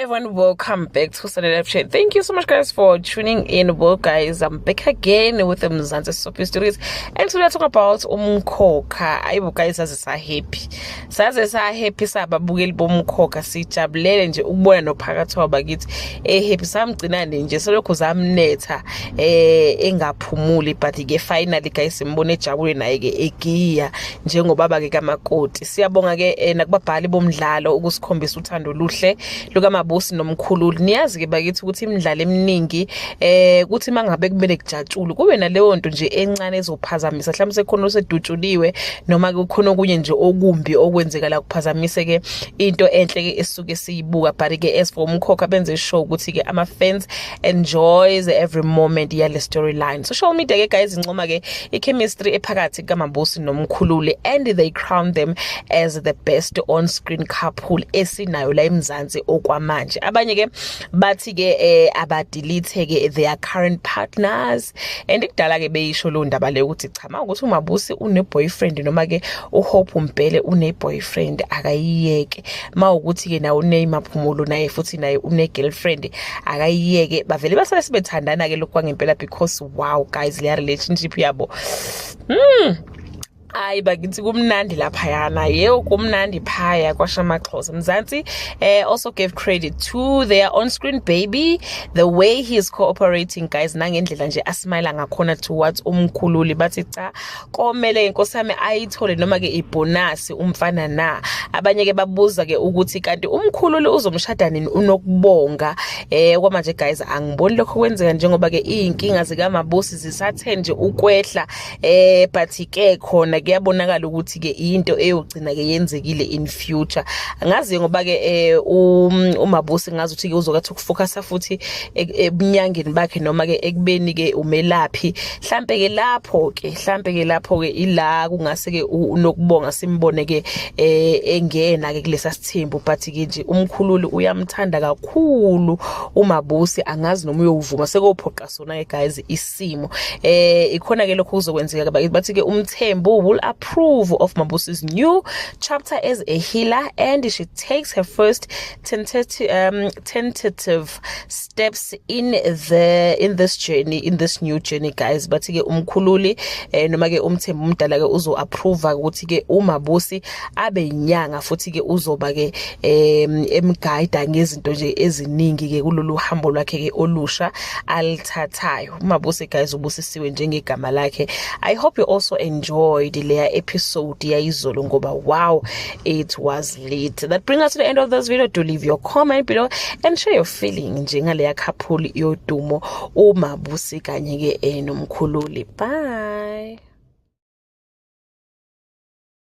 Everyone, welcome back to Sunday Live Chat. Thank you so much, guys, for tuning in. Well, guys, I'm back again with the Mzansi Soapy Stories, and today we're talking about Umkhokha. Ayibo guys, saze sa happy, saze sa happy sababukeli boMkhokha. Sijabulele nje ukubona nophakathi wabakithi eh happy. Samgcinane nje selokhu zamnetha engaphumuli, but ke finally, guys, simbone ejabule naye ke egiya njengobaba ke kamakoti. Siyabonga ke nakubabhali bomdlalo ukusikhombisa uthando oluhle lukaMabusi noMkhululi. Niyazi ke bakithi ukuthi imidlalo eminingi kuthi mangabe kumele kujatshulwe kube naleyo nto nje encane ezophazamisa, mhlawumbe sekhona osedutshuliwe noma kukhona okunye nje okumbi okwenzeka la kuphazamise ke into enhle ke esuke siyibuka. But ke as for Umkhokha, benze sure ukuthi ke ama fans enjoys every moment yale storyline. Social media ke, guys, incoma ke i-chemistry ephakathi kaMabusi noMkhululi, and they crown them as the best on screen couple esinayo la eMzansi okwamanje. Abanye ke bathi ke abadelete ke their current partners, and kudala ke beyisho lo ndaba le ukuthi cha, mawukuthi uMabusi une boyfriend noma ke uHope Mbhele une boyfriend, akayiyeke. Mawukuthi ke nawo uNeymar naye futhi naye une girlfriend, akayiyeke. Bavele basale sebethandana ke lokhu kwangempela, because wow, guys, leya relationship yabo, Hayi bakithi, kumnandi laphayana, yebo, kumnandi phaya kwasha amaXhosa. Mzansi also gave credit to their on-screen baby, the way he is cooperating, guys, nangendlela nje asmile ngakhona towards uMkhululi. Bathi cha, komele inkosi yami ayithole noma ke ibonus umfana na. Abanye ke babuza ke ukuthi kanti uMkhululi uzomshada nini uNokubonga? Kwamanje, guys, angiboni lokho kwenzeka njengoba ke izinkinga zikaMabusi zisathe nje ukwehla, but ke khona kuyabonakala ukuthi ke into eyogcina ke yenzekile in future. Angazi ngoba ke uMabusi ngazi ukuthi ke uzokathi ukufocusa futhi ebunyangeni bakhe noma ke ekubeni ke umelaphi. Mhlambe ke lapho ke ila kungase ke uNokubonga simbone ke engena ke kulesa sithembu. But ke nje uMkhululi uyamthanda kakhulu uMabusi, angazi noma uyovuma, sekophoqa sona ke, guys, isimo. Ikhona ke lokho kuzokwenzeka. Bathi ke uMthembu will approve of Mabusi's new chapter as a healer, and she takes her first tentative steps in this new journey, guys. Bathi ke uMkhululi noma ke uMthembu umdala ke uzo approve ukuthi ke uMabusi abe inyanga, futhi ke uzoba ke emguide ngezinto nje eziningi ke kulolu hambo lwakhe ke olusha alithathayo. UMabusi, guys, ubusisiwe njengegama lakhe. I hope you also enjoyed leya episode yayizolo ngoba wow, it was lit. That brings us to the end of this video. Do leave your comment below and share your feeling njengaleya couple yodumo, uMabusi kanye ke noMkhululi. Bye.